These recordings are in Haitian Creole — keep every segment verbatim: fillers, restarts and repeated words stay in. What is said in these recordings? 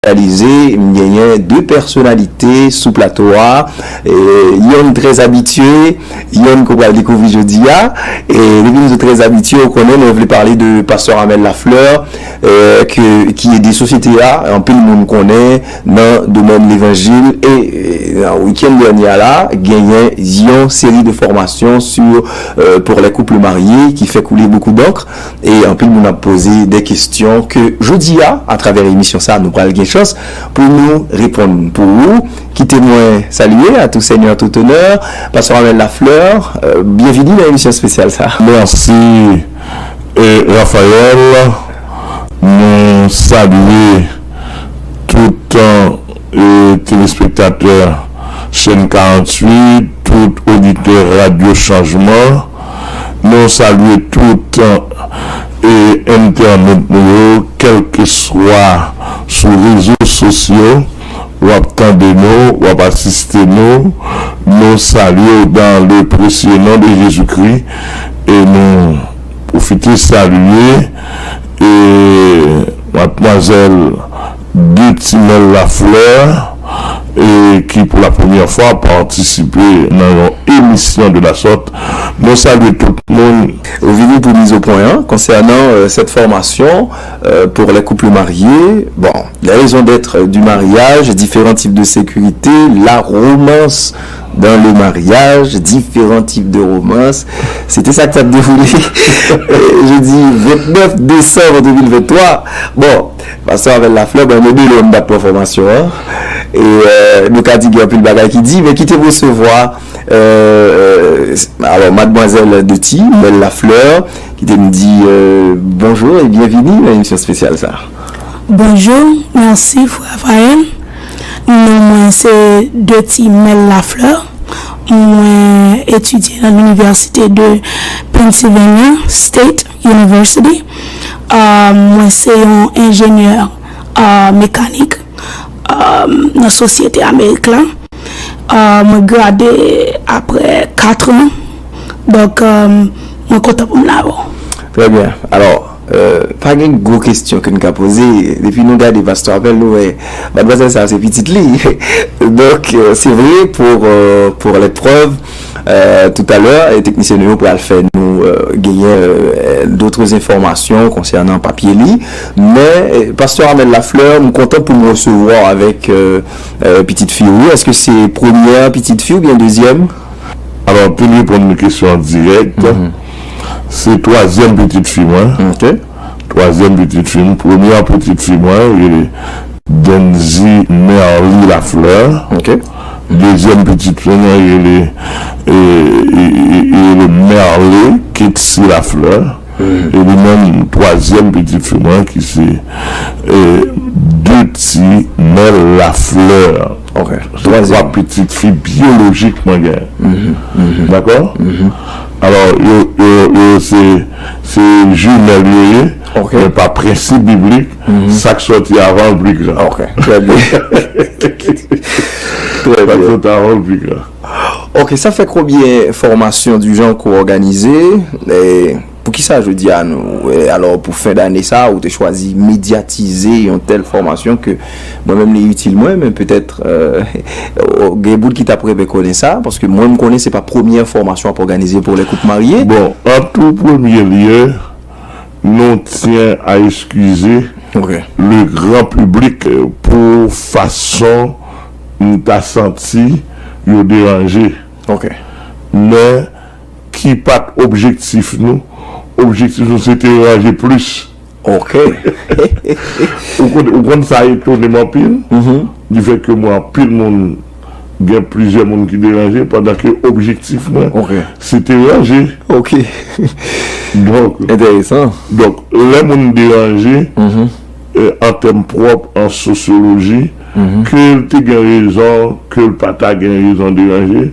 Reyalize, m genyen de pèsonalite sou plato a. E, yonn trè abitye, yonn ke w pral dekouvri jodi a. E depi m di trè abitye, ou konnen, nou vle pale de Pastè Amel Lafleur, e, ke, ki ede sosyete a, anpil moun konnen nan domèn levanjil. E, e, nan wikenn dènye a la, genyen yon seri de fòmasyon sou, e, pour les couples mariés ki fè koule beaucoup d'encre. E anpil moun ap poze de kesyon ke jodi a, atravè emisyon sa, nou pral gen chans pou nou reponn pou ou. Kite mwen salye à tout seigneur, tout honneur, Pastè Amel Lafleur, e, byenvini nan emisyon espesyal sa. Mèsi, e, Raphaël. Nou salye tout, e, telespektatè chèn karanntuit, tout oditè Radyo Chanjman. Nou salye tout, e, entènot nou yo, kèlkeswa sou rezo sosyo, w ap tande nou, w ap asiste nou. Nou salye w dans le précieux nom de Jésus-Christ e nou pwofite salye, e, madmwazèl Dutimel Lafleur, e ki pou la premyè fwa patisipe nan yon emisyon de la sòt. Nou salye tout moun. Ou vini pou miz o pwen an konsènan, e, cette formation, e, pour les couples mariés. Bon, les raisons d'être du mariage, différents types de sécurité, la romance dans le mariage, différents types de romance. Se te sa k t ap dewoule jodi vennèf desanm de mil venntwa. Bon, Pastè Amel Lafleur, bon, nou de lè m t ap pran fòmasyon an. E, e, nou ka di gen anpil bagay ki di, men kite m resevwa, e, e, alò, madmwazèl Dutimel Lafleur, kite m di, e, bonjou e byenvini nan emisyon espesyal sa. Bonjou, mèsi, frè Raphaël. Non mwen se Dutimel Lafleur. Mwen etidye nan Linivèsite de Pennsylvania State University. Ah, mwen se yon enjenyè, ah, mekanik, ah, nan sosyete Amerik la. Ah, mwen grade apre kat an. Donk, ah, mwen kontan pou m la avè w. Trè byen. Alò, euh, pa gen gwo kesyon ke n ka poze. Depi nou gade Pastè Amel, nou wè madmwazèl sa a se pitit li. Donk, euh, se vre, pour, euh, pour les preuves, euh, tout à l'heure, e teknisyen nou yo pral fè nou, euh, genyen, euh, d'autres informations concernant papye li. Men, euh, Pastè Amel Lafleur, m kontan pou m resevwa w avèk, euh, euh, pitit fi w. Èske se premyè pitit fi w oubyen dezyèm? Alò, pou n reponn kesyon an dirèk, se twazyèm pitit fi mwen. Ok. Twazyèm pitit fi m. Premyè pitit fi mwen rele Denzy Merly Lafleur. Ok. Dezyèm pitit fi mwen rele, e, e, e, e, rele Merly Ketsy Lafleur. E li menm, twazyèm pitit fi mwen ki se, e, Dutimel Lafleur. Ok. Se twa pitit fi byolojik mwen genyen. Dakò? Alò, yo, yo, yo se, se jimèl yo ye, men pa prensip biblik, sa k sòti avan l pi gran. Ok, trè byen. Trè byen. Sa k sòti avan l pi gran. Ok, sa fè konbyen fòmasyon du genre ke w òganize? E poukisa jodi a nou, e alò, pou fen dane sa, ou te chwazi medyatize yon tèl fòmasyon ke mwen menm li itil mwen, men petèt, euh, gen moun ki t ap renmen konnen sa, paske mwen m konnen se pa premyè fòmasyon ap òganize pour les couples mariés. Bon, an tou premye lye, nou tyen a eskize le gran piblik pou fason m ta santi yo deranje. Ok. Men ki pa t objektif nou. Objektif nou se te ranje plis. Ok. Ou konn, ou konn sa etone m anpil. Di fèt ke mwen, anpil moun, gen plizyè moun ki deranje, pandan ke objektif mwen, se te ranje. Ok. Donk, enteresan. Donk, lè moun deranje, e, an tèm pwòp, an sosyoloji, ke l te gen rezon, ke l pa ta gen rezon deranje,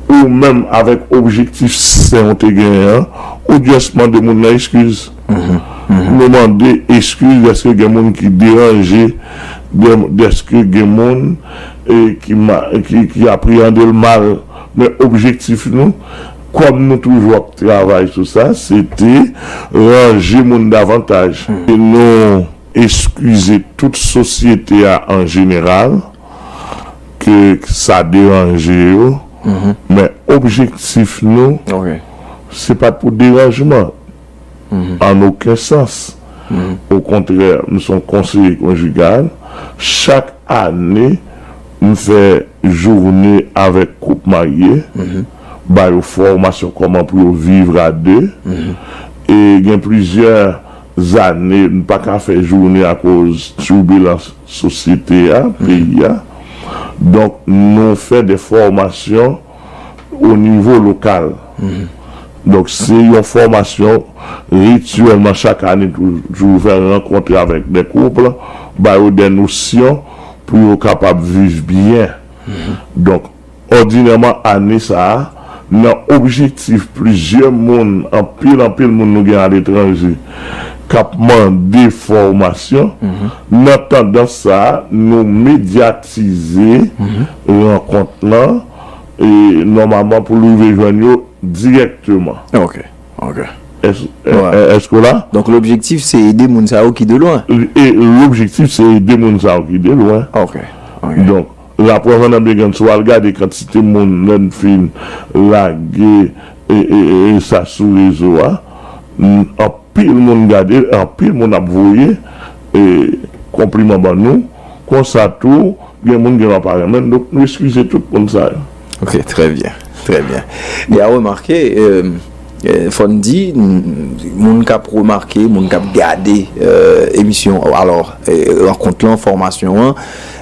ou menm avèk objektif sen w te genyen an, ou just mande moun nan eskiz. Nou mande eskiz dèske gen moun ki deranje, dè-, dèske gen moun, e, ki ma-, ki, ki apreyande l mal. Men objektif nou, Kòm nou toujou ap travay sou sa, se te ranje moun davantaj. E nou eskize tout sosyete a an jeneral ke sa deranje yo, men objektif nou, se pa t pou deranjman an okenn sans. Okontrè, m se yon konseye konjigal. Chak ane, m fè jounen avèk koup marye, ba yo fòmasyon kòman pou yo viv a de. E gen plizyè zane, m pa ka fè jounen akoz tibilans sosyete a, peyi a. Donk, nou fè de fòmasyon o nivo lokal. Donk, se yon fòmasyon rityèlman chak ane, toujou fè rankontre avèk de koup, ba yo de nosyon pou yo kapab viv byen. Donk, òdinèman, ane sa a, nan objektif plizyè moun, anpil, anpil moun nou gen aletranje, k ap mande fòmasyon, nan tandans sa a, nou medyatize rankont lan, e nòmalman pou l rive jwenn yo dirèkteman. Ok, ok. Èske w la? Donk, lobjektif, se ede moun sa yo ki de lwen. E lobjektif, se ede moun sa yo ki de lwen. Ok, ok. Donk, laprèv an nan Bègàn, si w al gade kantite moun, lè n fin lage e, e, e, e sa sou rezo a, anpil moun gade, anpil moun ap voye e, konpliman ban nou. Konsa tou, gen moun gen lwa pa renmen n, donk nou eskize tout moun sa yo. Ok, trè byen, trè byen. E a remake, e, e, fò n di, moun k ap remake, moun k ap gade e, emisyon, alò, e, rankont lan, fòmasyon an,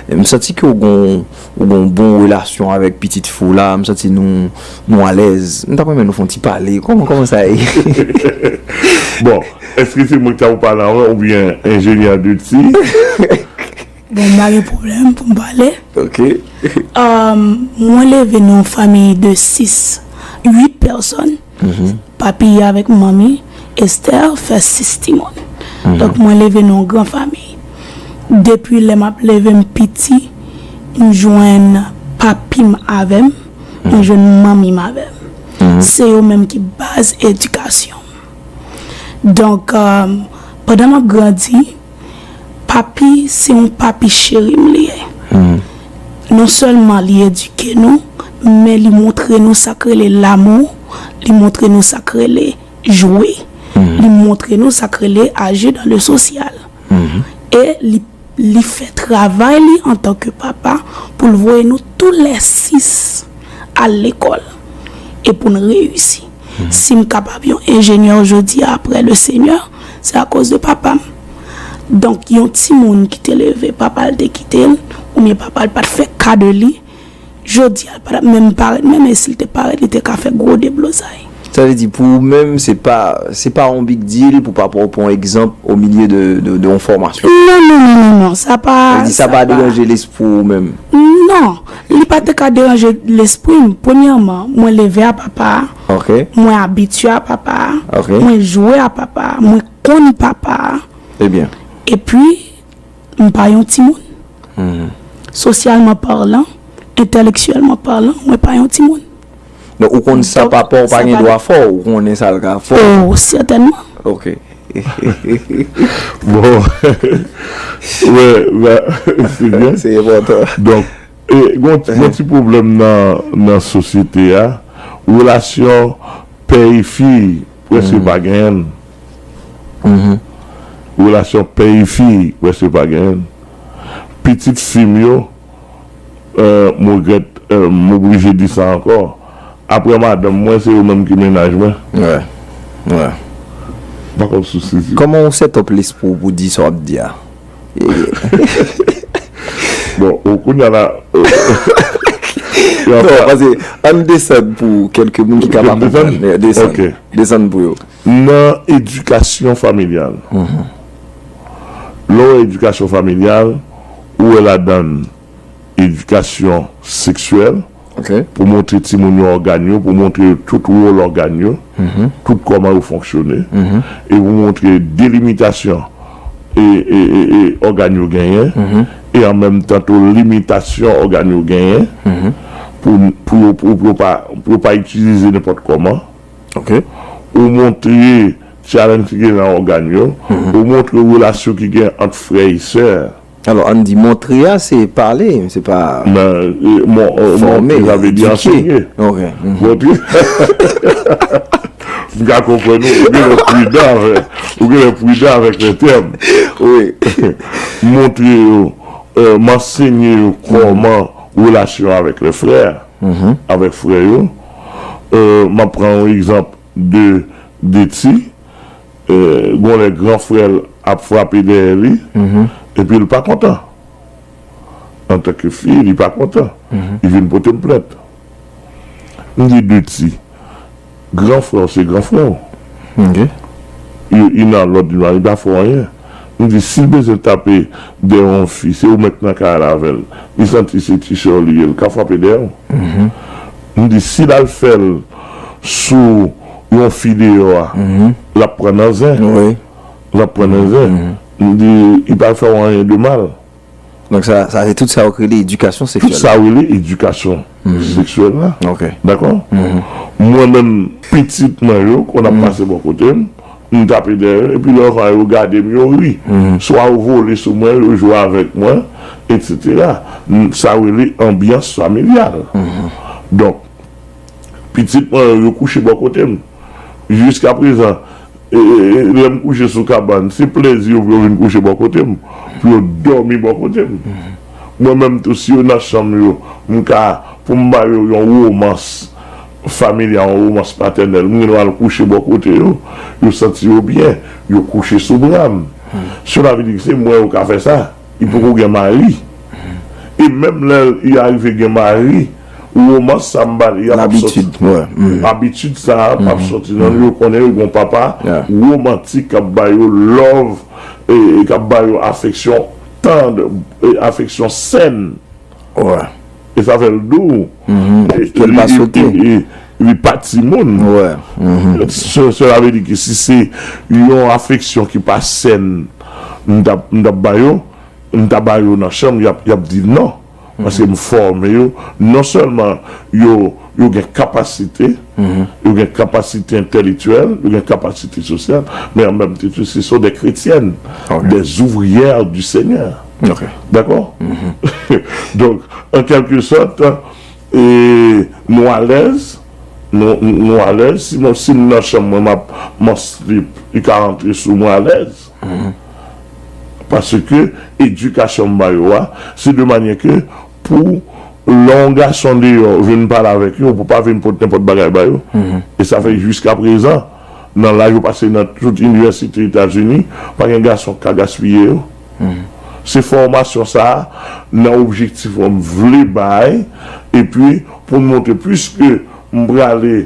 m santi ke w gon, w gon bon relasyon avèk pitit fi w la, m santi nou, nou alèz. M t ap renmen nou fè yon ti pale. Kòman, kòman sa ye? Bon, èske se mwen ki ta pou pale anvan oubyen enjenyè de ti? Bon, m pa gen pwoblèm pou m pale. Ok. Mwen leve nan yon fanmi de sis, uit pèsòn. Papi avèk manmi, Esther, fè sis timoun. Donk, mwen leve nan yon gran fanmi. Depi lè m ap leve m piti, m jwenn papi m avè m, m jwenn manmi m avè m. Se yo menm ki baz edikasyon m. Donk, pandan m ap grandi, papi, se yon papi cheri m li ye. Non sèlman li edike nou, men li montre nou sa k rele lamou, li montre nou sa k rele jwe, li montre nou sa k rele agir dans le social. E li, li fè travay li antanke papa pou l voye nou tou lè sis al lekòl e pou n reyisi. Si m kapab yon enjenyè jodi a apre le Senyè, se akoz de papa m. Donk, yon timoun ki te leve, papa l te kite l, oubyen papa l pa t fè ka de li, jodi a, l pa t ap menm parèt menm, e si l te parèt, li te ka fè gwo deblozay. Sa vle di, pou ou menm, se pa, se pa yon big deal pou papa w pran egzanp au milieu de, de, de yon fòmasyon. Non, non, non, non, non, sa pa, sa pa deranje lespri w menm. Non, li pa te ka deranje lespri m. Premyèman, mwen leve a papa a. Ok. Mwen abitye a papa a. Ok. Mwen jwe a papa a. Mwen konn papa a. Ebyen. Epi, m pa yon timoun. Sosyalman palan, entèleksyèlman palan, mwen pa yon timoun. Donk, ou konn sa papa w pa gen dwa fè w, ou konnen sa l ka fè w. Oh, sètènman. Ok. Bon. Wè, la, se byen. Se enpòtan. Donk, e, gon, gon ti pwoblèm nan, nan sosyete a. Relasyon pè e fi, prèske pa genyen l. Relasyon pè e fi, prèske pa genyen l. Pitit fi m yo, euh, m regrèt, euh, m oblije di sa ankò. Apre madanm mwen, se yo menm ki mennaj mwen. Wè. Wè. M pa konn si w sezi. Kòman w set up lespri w pou di sa w ap di a? Bon, ou kounye a la, euh, non, paske ann desann pou kèlke moun ki ka pa konprann. Desann? Desann. Ok. Desann pou yo. Nan edikasyon familyal. Lè w wè edikasyon familyal, ou wè ladan edikasyon seksyèl, ok, pou montre timoun yo ògàn yo, pou montre yo tout wòl ògàn yo, tout kòman yo fonksyone, e pou montre delimitasyon e, e, e, e ògàn yo genyen, e an menm tan tou limitasyon ògàn yo genyen, pou, pou, yo, pou, pou, yo pa, pou yo pa itilize nenpòt kòman. Ok. Ou montre challenge ki gen nan ògàn yo. Ou montre relasyon ki gen ant frè e sè. Alò, ann di montre a, se pale, se pa. Nan, e, mon, e, Fòme, montre, sa vle di edike. Anseye. Ok. Mhm. Montre. M ka konprann ou, ou genlè pridan avèk, ou genlè pridan avèk lè tèm. Wi. Montre yo, e, m ansenye yo kòman relasyon avèk lè frè, avèk frè yo. E, m ap pran yon egzanp de, de ti, e, gon lè gran frè l ap frape dèyè li, epi l pa kontan. Antanke fi, li pa kontan. Li vin pote m plent. M di de ti, gran frè w se gran frè w. Ok. Li, li nan lòd, li pa fè w anyen. M di, si l bezwen tape dèyè yon fi, se ou menm k nan kay la avè l. Li santi se ti sè w li ye, l ka frape dèyè w. M di, si l al fè l sou yon fi deyò a, l ap pran nan zen. Wi. L ap pran nan zen. M di, li pa fè w anyen de mal. Donk, sa, sa se tout sa yo rele edikasyon Tout seksyèl. Sa rele edikasyon seksyèl la. Ok. Dakò? Mwen menm, pitit mwen yo, kon ap pase bò kote m, m tape dèyè yo, epi lè yo gade m, yo ri. Swa yo vole sou mwen, yo jwe avèk mwen, etsetera. Sa rele anbyans familyal. Donk, pitit mwen yo, yo kouche bò kote m. Jiskaprezan, e, e, e, lè m kouche sou kabann, se plezi yo pou yo vin kouche bò kote m, pou yo dòmi bò kote m. Mwen menm tou, si yo nan chanm yo, m ka, pou m ba yo yon womans familyal, yon womans patènèl, m gen dwa al kouche bò kote yo, yo santi yo byen, yo kouche sou bra m. Cela veut dire que se mwen yo ka fè sa. Li poko gen mari. E menm lè li arive gen mari, womans sa m ba li, y ap sòti. Labitid, wi. Abitid sa a p ap sòti nan yo, konnen yo gon papa womantik k ap ba yo love, e, e k ap ba yo afeksyon tand, e afeksyon sèn. Wi. E sa fè l dou. E Ke l pa li- sote. e- e- Li pa timoun. Wi. Se- Cela veut dire que si se yon afeksyon ki pa sèn, m t ap m t ap ba yo, m ta ba yo nan chanm, y ap, y ap di non. Paske m fòme yo, non sèlman yo, yo gen kapasite, yo gen kapasite entèlektyèl, yo gen kapasite sosyal, men an menm tan tou, ce sont des chrétiennes, Ok. des ouvrières du Seigneur. Ok. Dakò? Donk, an kèlke sòt, e, nou alèz, nou, nou alèz. Si mwen, si m nan chanm mwen, m ap, m an slip, li ka rantre sou mwen alèz. Paske edikasyon m ba yo a, se de manyè ke pou lè yon gason deyò vin pale avèk yo, pou pa vin pote nenpòt bagay ba yo. E sa fè jiskaprezan, nan laj yo pase nan tout inivèsite Etazini, pa gen gason k ka gaspiye yo. Se fòmasyon sa a, nan objektif mwen, m vle bay, epi pou m montre, piske m prale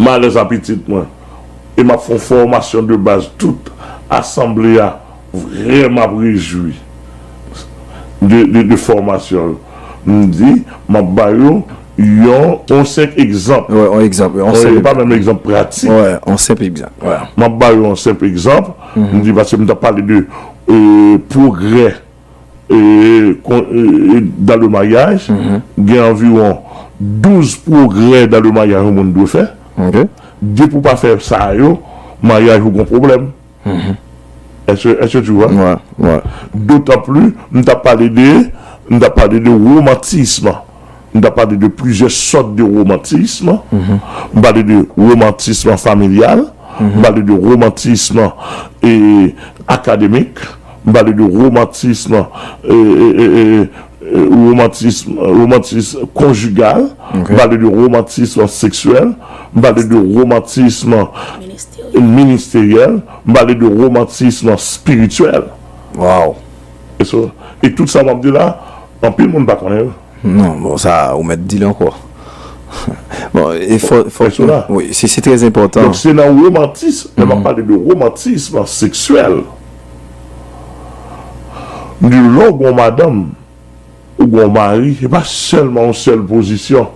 m alèz a pitit mwen, e m ap fè yon fòmasyon de baz, tout asanble a vrèman ap rejwi de, de, de fòmasyon yo. M di, m ap ba yo yon, yon senp egzanp. Wi, yon egzanp. Yon Wi, senp e pa menm egzanp pratik. Wi, yon senp egzanp. Wi. M ap ba yo yon senp egzanp. M di, paske m t ap pale de, e, pwogrè, e, kon- e, e, dans le mariage. Gen anviwon douz pwogrè dans le mariage yon moun dwe fè. Ok. Depi w pa fè sa yo, maryaj ou gon pwoblèm. Est-ce, est-ce que tu vois? Wi, wi. D'autant plus, m t ap pale de, m t ap pale de romantisme. M t ap pale de plizyè sòt de romantisme. M pale de romantisme familial, m pale de romantisme, e, akademik, m pale de romantisme, e, e, e, e, e, romantisme, romantisme konjigal, Ok. m pale de romantisme seksyèl, m pale de romantisme ministeryèl, m pale de romantisme espirityèl. Wow. E so, e tout sa m ap di la, anpil moun pa konnen yo. Non, bon, sa, ou mèt di l ankò. Bon, e fò, fò, Fè sou la. Wi, se, se trè enpòtan. Donk, se nan romantisme, lè m ap pale de romantisme seksyèl. M di, lè w gon madanm, ou gon mari, se pa sèlman yon sèl pozisyon.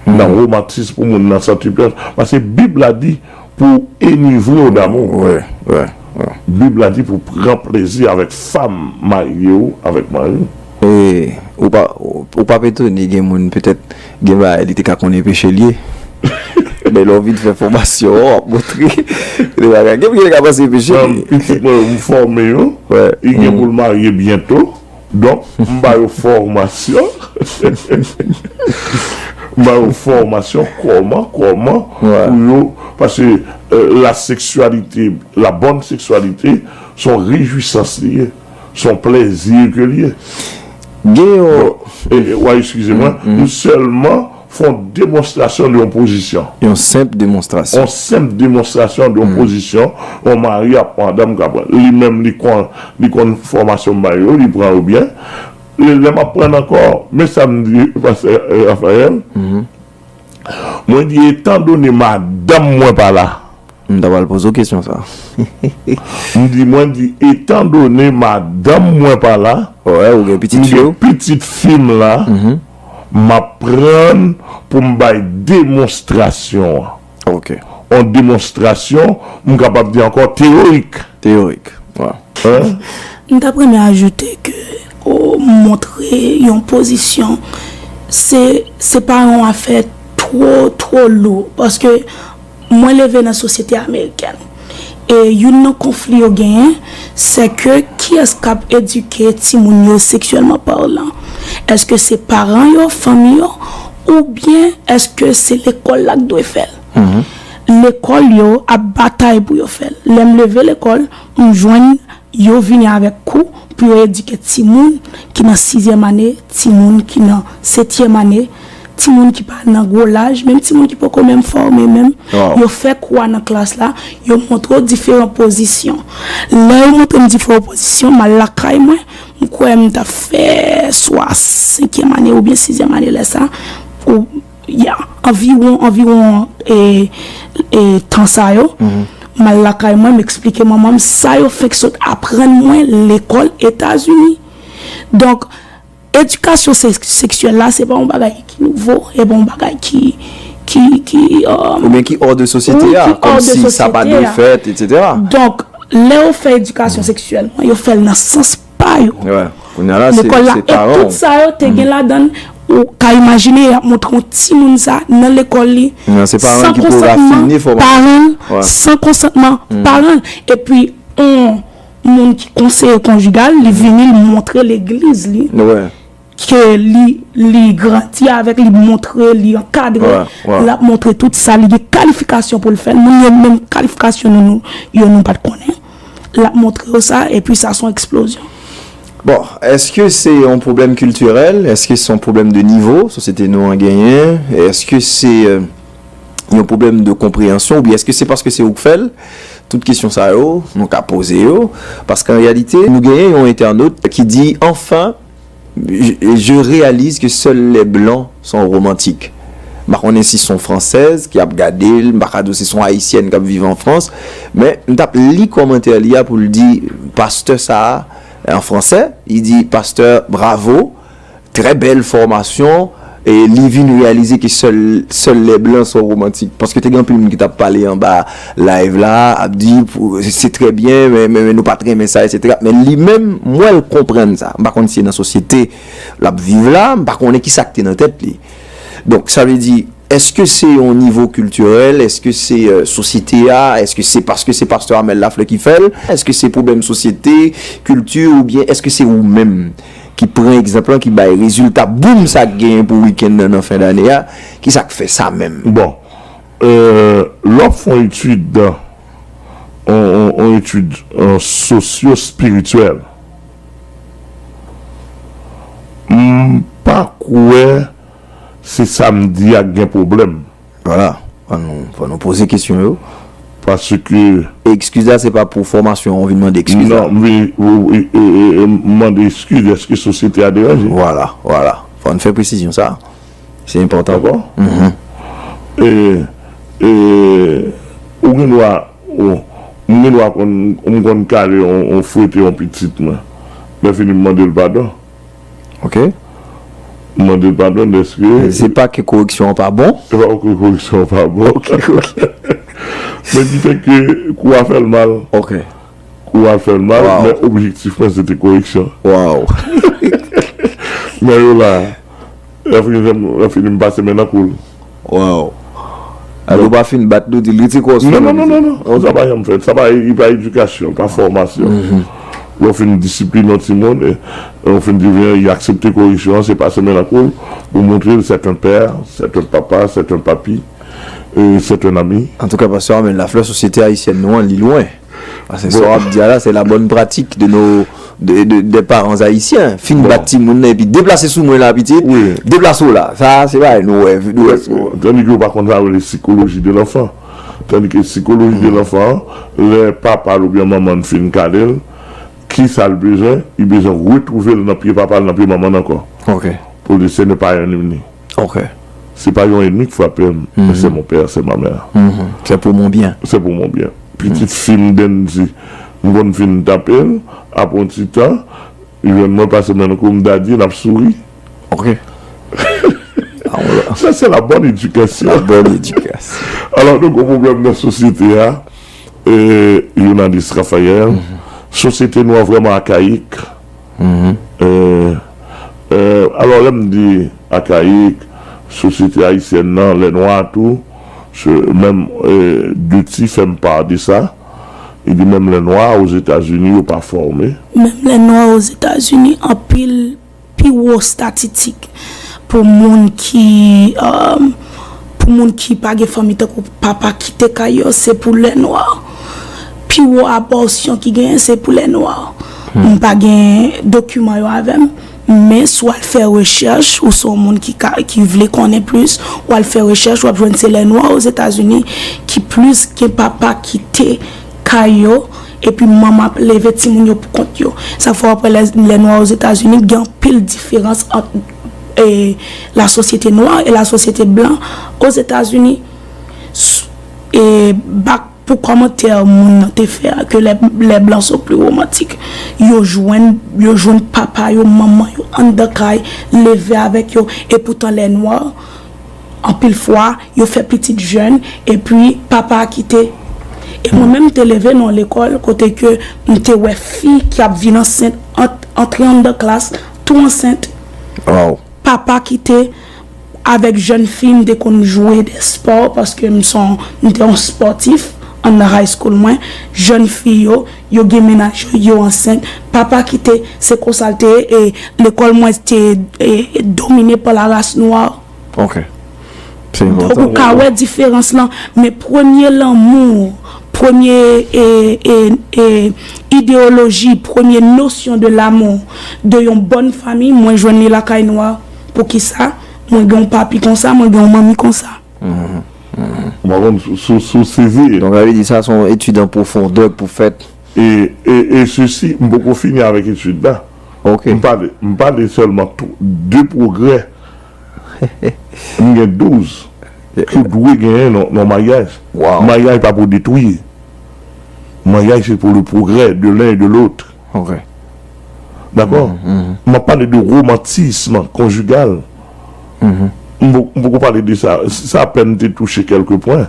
Nan romantisme pou moun nan santi plen. Paske Bib la di, pou enivre w d'amour. Wi, wi, wi. Bib la di pou pran plezi avèk fanm marye w, avèk mari w. E ou, Bon, ou, ou p ap etone, gen moun petèt, gen bagay li te ka konnen peche l ye. Men lè w vin fè fòmasyon an, w ap montre de bagay. Gen moun ki te ka panse peche l ye. Pitit mwen yo, m fòme yo. Wi. Li gen pou l marye byento. Donk, m ba yo fòmasyon. M ba yo fòmasyon kòman, kòman pou yo, paske, euh, la sexualité, la bonne sexualité, se yon rejwisans li ye, se yon plèzi ke li ye. Gen yon... Bon, e, e, w a eskize mwen, m sèlman fè yon demonstrasyon de yon pozisyon. Yon senp demonstrasyon. Yon senp demonstrasyon de yon pozisyon, yon mari ak madanm k ap pran. Li menm, li konn, li konn fòmasyon m ba yo, li pran yo byen. E lè m ap pran ankò, men sa m di pastè, eh, Raphaël, mwen di, etandone madanm mwen pa la. M ta pral poze w kesyon sa. M di, mwen di, etandone madanm mwen pa la, wi, ou gen pitit fi w, pitit fi m la, m ap pran pou m bay demonstrasyon an. Ok. Yon demonstrasyon, m kapab di ankò teyorik. Teyorik, wi. Hein? M t ap renmen ajoute ke, o, montre yon pozisyon, se, se pa yon afè twò, twò lou, paske mwen leve nan sosyete amerikèn. E youn nan konfli yo genyen, se ke kiyès k ap edike timoun yo seksyèlman palan? Èske se paran yo, fanmi yo, oubyen èske se lekòl la k dwe fè l? Lekòl yo ap batay pou yo fè l. Lè m leve lekòl, m jwenn yo vini avèk kou pou yo edike timoun ki nan sizyèm ane, timoun ki nan setyèm ane, timoun ki pa nan gwo laj, menm timoun ki poko menm fòme menm. Yo fè kou a nan klas la, yo montre w diferan pozisyon. Lè yo montre m diferan pozisyon, m al lakay mwen, m kwè m t ap fè swa senkyèm ane oubyen sizyèm ane lè sa, ou ya, anviwon, anviwon, e, e, tan sa yo, m al lakay mwen, m eksplike manman m sa yo fenk sot aprann mwen lekòl Etazini. Donk, edikasyon se-, seksyèl la, se pa yon bagay ki nouvo, e pa yon bagay ki, ki, ki, euh, oubyen ki hors de sosyete a, kòmsi sa pa dwe fèt, etsetera. Donk, lè yo fè edikasyon seksyèl, yo fè l nan sans pa yo. Wi. Kounye a la, se, lekòl la, se e paran tout w. Sa yo te gen ladan l, ou ka imajine y ap montre yon timoun sa nan lekòl li, nan, se paran san ki pou konsantman rafine fòmasyon, paran l, wi, san konsantman paran l. Epi, yon moun ki konseye konjigal, li vini, li montre legliz li, wi, ke li, li grandi avèk, li montre, li ankadre, wi, wi, l ap montre tout sa, li gen kalifikasyon pou l fè l. Moun yo menm kalifikasyon nou, nou, yo nou pa t konnen. L ap montre yo sa, epi sa se yon eksplozyon. Bon, èske se yon pwoblèm kiltirèl? Èske se yon pwoblèm de nivo sosyete nou an genyen? Èske se, euh, yon pwoblèm de konpreyansyon? Oubyen èske se paske se ou k fè l? Tout kesyon sa yo, nou ka poze yo. Paske an reyalite, nou genyen yon entènot ki di, enfin, je, je réalise que seuls les blancs sont romantiques. M pa konnen si se yon fransèz ki ap gade l, m pa ka di w si se yon ayisyèn k ap viv an Frans, men m t ap li kòmantè li a pou l di, pastè sa a, an fransè, li di, pastè, bravo, très belle formation, e li vin reyalize ke sèl, seuls les blancs sont romantiques. Paske te gen anpil moun ki t ap pale anba live la, ap di, pou, se trè byen, men, men, men nou pa t renmen sa, etsetera. Men li menm, m wè l konprann sa. M pa konn si se nan sosyete l ap viv la, m pa konnen ki sa k te nan tèt li. Donk, sa vle di, èske se yon nivo kiltirèl? Èske se, euh, sosyete a? Èske se paske se pastè Amel Lafleur ki fè l? Èske se pwoblèm sosyete, kilti, oubyen èske se ou menm ki pran egzanp lan, ki bay rezilta boum sa k genyen pou wikenn nan, nan fen dane a? Ki sa k fè sa menm? Bon, euh, lè w ap fè yon etid, yon, yon, yon etid, euh, sosyo-espirityèl, m pa kwè se sa m di a k gen pwoblèm. Vwala. Fò nou, fò nou poze kesyon yo. Paske... E ekskiz la, se pa pou fòmasyon an, ou vin mande ekskiz la? Non, m vin, ou, e, e, e, e, m mande ekskiz, èske sosyete a deranje? Vwala, vwala. Fò n fè presizyon sa. Se enpòtan. Dakò? Mhm. E, e, ou gen dwa, ou, m gen dwa konn, m konn kale yon, yon fwete yon pitit mwen. Lè fini, m mande l padon. Ok. M mande l padon dèske... Se pa ke koreksyon an pa bon? Se pa ke koreksyon an pa bon. Ok, ok. Men ki fè ke kou a fè l mal. Ok. Kou a fè l mal, men objektif mwen se te koreksyon. Wow. Nan yo la, lè fini, lè fini m pase men nan kou l. Wow. Alò, ou pa fin bat li, ou di l rete kò sou non, non, non, non, non. Sa pa janm fèt. Sa pa, li pa edikasyon, pa fòmasyon. Lè w fin disipline yon timoun, e, e w fin di, vin, li aksepte koreksyon an, se pase men nan kou l, ou montre l, c'est un père, c'est un papa, c'est un papi, e, c'est un ami. Antouka, pastè Armel Lafleur, sosyete ayisyèn nou an, li lwen. Paske sa w ap di a la, c'est la bonne pratique de nos, de, de, des parents haïtiens. Fin bat timoun nan, epi deplase sou mwen la, pitit. Deplase w la. Sa, se bagay nou wè, nou wè. Tandis que ou pa konn sa yo rele psychologie de l'enfant. Tandis que psychologie de l'enfant, lè papa l oubyen manman l fin kale l, ki sa l bezwen? Li bezwen retwouve l nan pye papa l, nan pye manman l ankò. Ok. Pou li, ce n'est pas un ennemi. Ok. Se pa yon ènmi k frape m, men c'est mon père, c'est ma mère. C'est pour mon bien. C'est pour mon bien. Pitit fi m, Dendy, m konn fin tape l, apre yon ti tan, li jwenn mwen pase men nan kou m, daddy, n ap souri. Ok. Sa, c'est la bonne éducation. La bonne éducation. Alò, nou gen pwoblèm nan sosyete a, e, jounalis Raphaël, sosyete nou an vrèman akayik. E, e, alò, lè m di akayik, sosyete ayisyèn nan, lè nwa tou, se, menm, e, Duty fè m pa de sa. Li di menm lè nwa Ozetazini, yo pa fòme. Menm lè nwa Ozetazini, anpil pi wo estatitik pou moun ki, um, pou moun ki pa gen fanmi, tankou papa kite kay yo, se pou lè nwa. Pi wo abòsyon ki genyen, se pou lè nwa. M pa gen dokiman yo avè m, men si w al fè rechèch, ou se yon moun ki ka, ki vle konnen plis, w al fè rechèch, w ap jwenn se lè nwa Ozetazini ki plis gen papa kite kay yo, epi manman ap leve timoun yo pou kont yo. Sa fè w ap wè lè, lè nwa Ozetazini gen anpil diferans ant, e, la sosyete nwa e la sosyete blan Ozetazini. S-, e, bak pou kòmantè moun nan te fè a, ke les, les blancs sont plus romantiques. Yo jwenn, yo jwenn papa yo, manman yo anndan kay, leve avèk yo, epoutan lè nwa, anpil fwa, yo fè pitit jèn, epi papa a kite. E mwen menm, m te leve nan yon lekòl kote ke m te wè fi ki ap vin ansent, ant-, antre anndan klas, tou ansent. Papa kite avèk jèn fi, m te konn jwe de spò, paske m se yon, m te yon spòtif anndan high school mwen. Jèn fi yo, yo gen mennaj yo, yo ansent. Papa kite, se konsa l te ye, e lekòl mwen te, e, domine pa la race noire. Ok. Se enpòtan. Donk, ou ka wè diferans lan, men premye lanmou, premye, e, e, e, ideyoloji, premye notion de l'amour de yon bòn fanmi, mwen jwenn li lakay nwa. Poukisa? Mwen gen yon papi konsa, mwen gen yon manmi konsa. Ou pa konn si, si, si w sezi. Donk, sa vle di sa se yon etid an pwofondè k pou fèt. E, e, e sesi, m poko fini avèk etid la. Ok. M pale, m pale sèlman tou, de pwogrè. M gen douz ke w dwe genyen nan, nan maryaj. Wow. Maryaj pa pou detwi. Maryaj, c'est pour le progrès de l'un et de l'autre. Ok. Dakò? M ap pale de romantisme conjugal. M po-, m poko pale de sa. Sa apèn te touche kèlke pwen.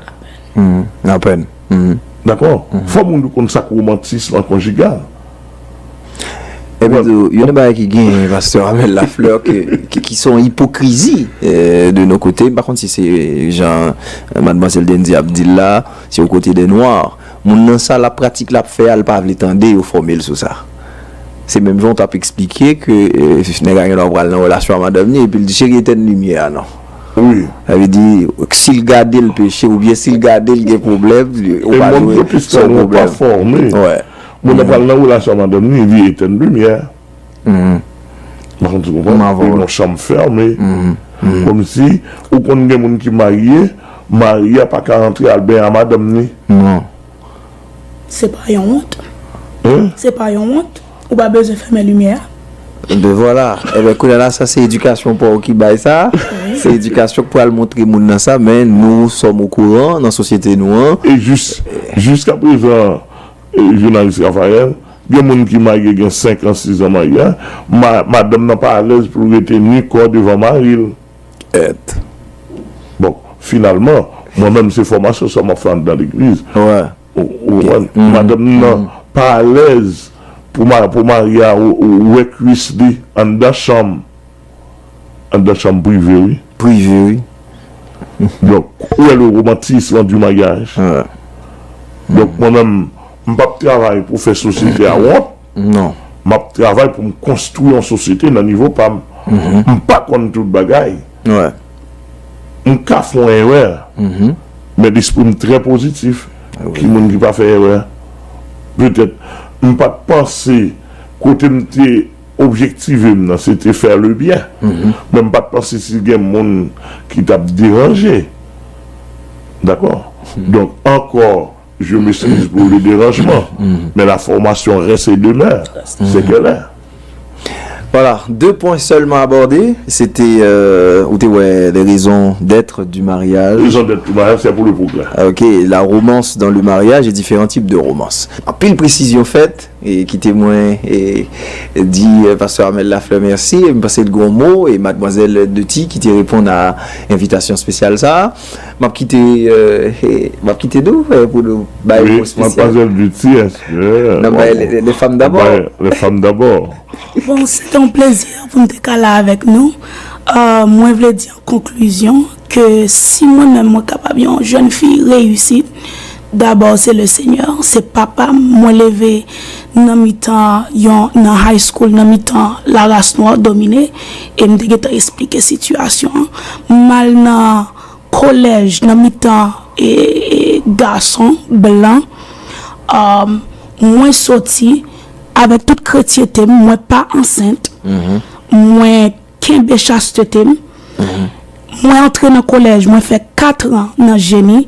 Apèn. Dakò? Fò moun yo konn sa k romantisme conjugal. Epi tou, youn nan bagay ki genyen, pastè Armel Lafleur, ke, ki, ki se yon ipokrizi, eh, de nos côtés. M pa konn si se jan, eh, madmwazèl Dendy ap di l la, se yon kote de nwa. Moun nan sa l ap pratik, l ap fè a, l pa vle tande yo fòme l sou sa. Se menm jan w t ap eksplike ke, eh, nèg la gen dwa pral nan relasyon a madanm li, epi l di, "Cheri, etèn limyè a non." Wi. Sa vle di, si l gade l peche, oubyen si l gade l gen pwoblèm, ou pa dwe, se yon pwoblèm. E moun pwotestan nou pa fòme. Moun nan pral nan relasyon a madanm li, li etèn limyè. M pa konn si w konprann. Li nan chanm fèmen. Kòmsi, ou konn gen moun ki marye, mari a pa ka antre al benyen a madanm li. Non. Se pa yon wont. Hein? Se pa yon wont. Ou pa bezwen fèmen limyè a. Ben vwala. Enben, kounye a la, sa se edikasyon pa w ki bay sa. Wi. Se edikasyon k pral montre moun nan sa, men nou sòm okouran nan sosyete nou an. E jis, jiskaprezan, e, jounalis Raphaël, gen moun ki marye gen senk an, sis an marye, ma-, madanm nan pa alèz pou l rete ni kò devan mari l. Bon, finalman, mwen menm se fòmasyon sa m ap fè anndan legliz. Ou, ou konprann? Madanm nan pa alèz pou ma-, pou mari a w-, w-, wè kwis li anndan chanm. anndan chanm prive, wi. Prive, wi. Donk, où est le romantisme du mariage? Donk, mwen menm, m p ap travay pou fè sosyete a wont. Non. M ap travay pou m konstwi yon sosyete nan nivo pa m. M pa konn tout bagay. M ka fè yon erè, men lespri m trè pozitif. Ki moun ki pa fè erè? Petèt, m pa t panse kote m te objektive m nan, se te fè le byen. Men m pa t panse si gen moun ki t ap deranje. Dakò? Donk, ankò, je m'excuse pour le dérangement, mais la formation reste et demeure ce qu'elle est. Voilà, deux points seulement abordés. C'était, euh, ou te wè, les raisons d'être du mariage. Raison d'être du mariage, c'est pour le progrès. Ok, la romance dans le mariage et différents types de romance. Anpil presizyon fèt, e kite mwen e, e di euh, pastè Amel Lafleur mèsi. E m panse l gen yon mo, e madmwazèl Duty ki te reponn a envitasyon espesyal sa a. M ap kite, euh, e, m ap kite nou euh, pou nou bay yon mo espesyal. Madmwazèl Duty, èske. N ap bay les, les femmes d'abord. Les femmes d'abord. Bon, se te yon plezi pou m te ka la avèk nou. Euh, mwen vle di an konklizyon ke si mwen menm mwen kapab yon jèn fi reyisi, dabò se le Senyè, se papa m. Mwen leve nan mitan yon, nan high school, nan mitan laras nwa domine, e m te gentan esplike sitiyasyon an. M al nan kolèj nan mitan e, e gason blan. Um, mwen soti avèk tout kretyente m, mwen pa ansent. Mwen kenbe chastete m. Mwen antre nan kolèj, mwen fè kat an nan jeni.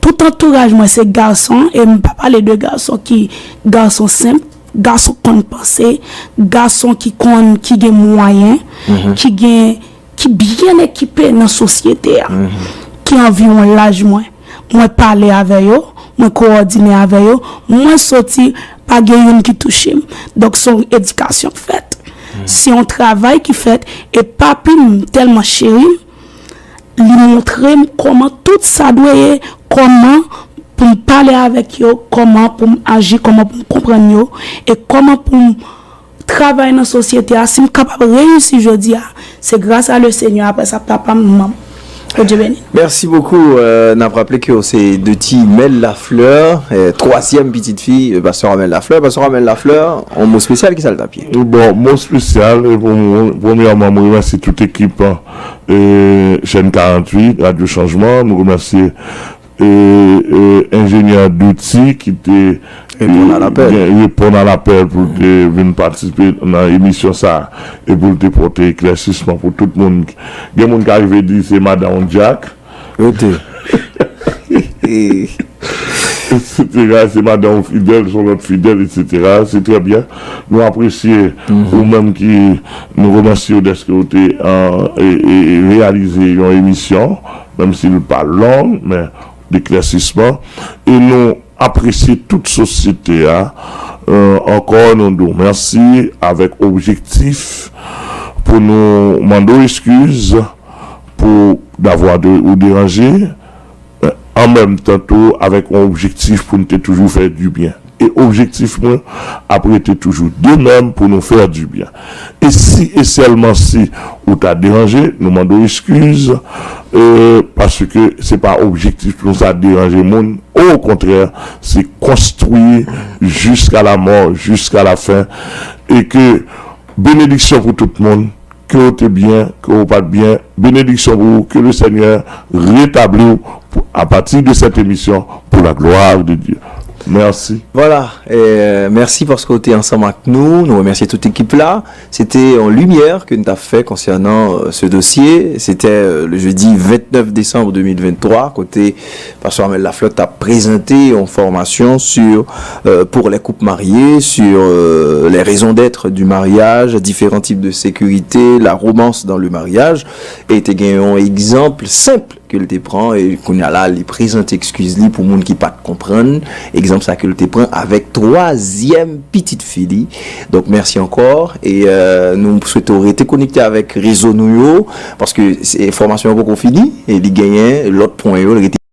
Tout antouraj mwen se gason, e m pa pale de gason ki gason senp, gason konn panse, gason ki konn, ki gen mwayen, ki gen, ki byen ekipe nan sosyete a, ki anviwon laj mwen. Mwen pale avè yo, mwen kowòdine avè yo, mwen soti, pa gen youn ki touche m. Donk se yon edikasyon k fèt. Se yon travay ki fèt, e papi m tèlman cheri m, li montre m kòman tout sa dwe ye, kòman pou m pale avèk yo, kòman pou m aji, kòman pou m konprann yo, e kòman pou m travay nan sosyete a. Si m kapab reyisi jodi a, se gras a le Senyè, apre sa papa m, manman m. Bondye beni. Mèsi bokou. Euh, n ap raple ke w se Duty Mel Lafleur, euh, twazyèm pitit fi euh, pastè Amel Lafleur. Pastè Amel Lafleur, yon mo espesyal, ki sa l t ap ye? Bon, mo espesyal, e pou mwen, premyèman, mwen remèsye tout ekip euh, Chaîne quarante-huit, Radio Changement. Nou remèsye e, e, enjenyè Duty ki te Reponn a lapèl. Gen- reponn a lapèl pou l te vin patisipe nan emisyon sa a e pou l te pote eklèsisman pou tout moun. Gen moun ki arive di se madan w Jack, Rete. E, etsetera. Se madan w Fidèl, se yon lòt Fidèl, etsetera. Se trè byen. Nou apresye ou menm ki nou remèsye w dèske w te an, e, e, reyalize yon emisyon, menm si l pa long, men deklèsisman. E nou apresye tout sosyete a. Euh, ankò, nou di w mèsi avèk objektif pou nou mande w eskiz pou davwa de, ou deranje, euh, an menm tan tou avèk yon objektif pou n te toujou fè dibyen. E objektif mwen ap rete toujou de menm pou nou fè dibyen. E si e sèlman si ou ta deranje, nou mande w eskiz, euh, paske se pa objektif pou nou sa deranje moun. Okontrè, se konstwi jiska la mò, jiska la fen. E ke benediksyon pou tout moun, ke w te byen, ke w pa t byen, benediksyon pou ou, ke le Senyè retabli w pou, à partir de cette émission, pour la gloire de Dieu. Mèsi. Vwala, euh, mèsi paske w te ansanm ak nou. Nou remèsye tout ekip la. Se te yon limyè ke n t ap fè konsènan euh, ce dossier. Se te euh, le jeudi vingt-neuf décembre deux mille vingt-trois, kote pastè Amel Lafleur t ap prezante yon fòmasyon sur euh, pour les couples mariés, sur euh, les raisons d'être du mariage, différents types de sécurité, la romance dans le mariage. E te gen yon egzanp senp ke l te pran, e kounye a la, li prezante eskiz li pou moun ki pa t konprann egzanp sa ke l te pran avèk twazyèm pitit fi li. Donk, mèsi ankò, e euh, nou swete w rete konekte avèk rezo nou yo, paske se, fòmasyon an poko fini, e li genyen lòt pwen yo, li rete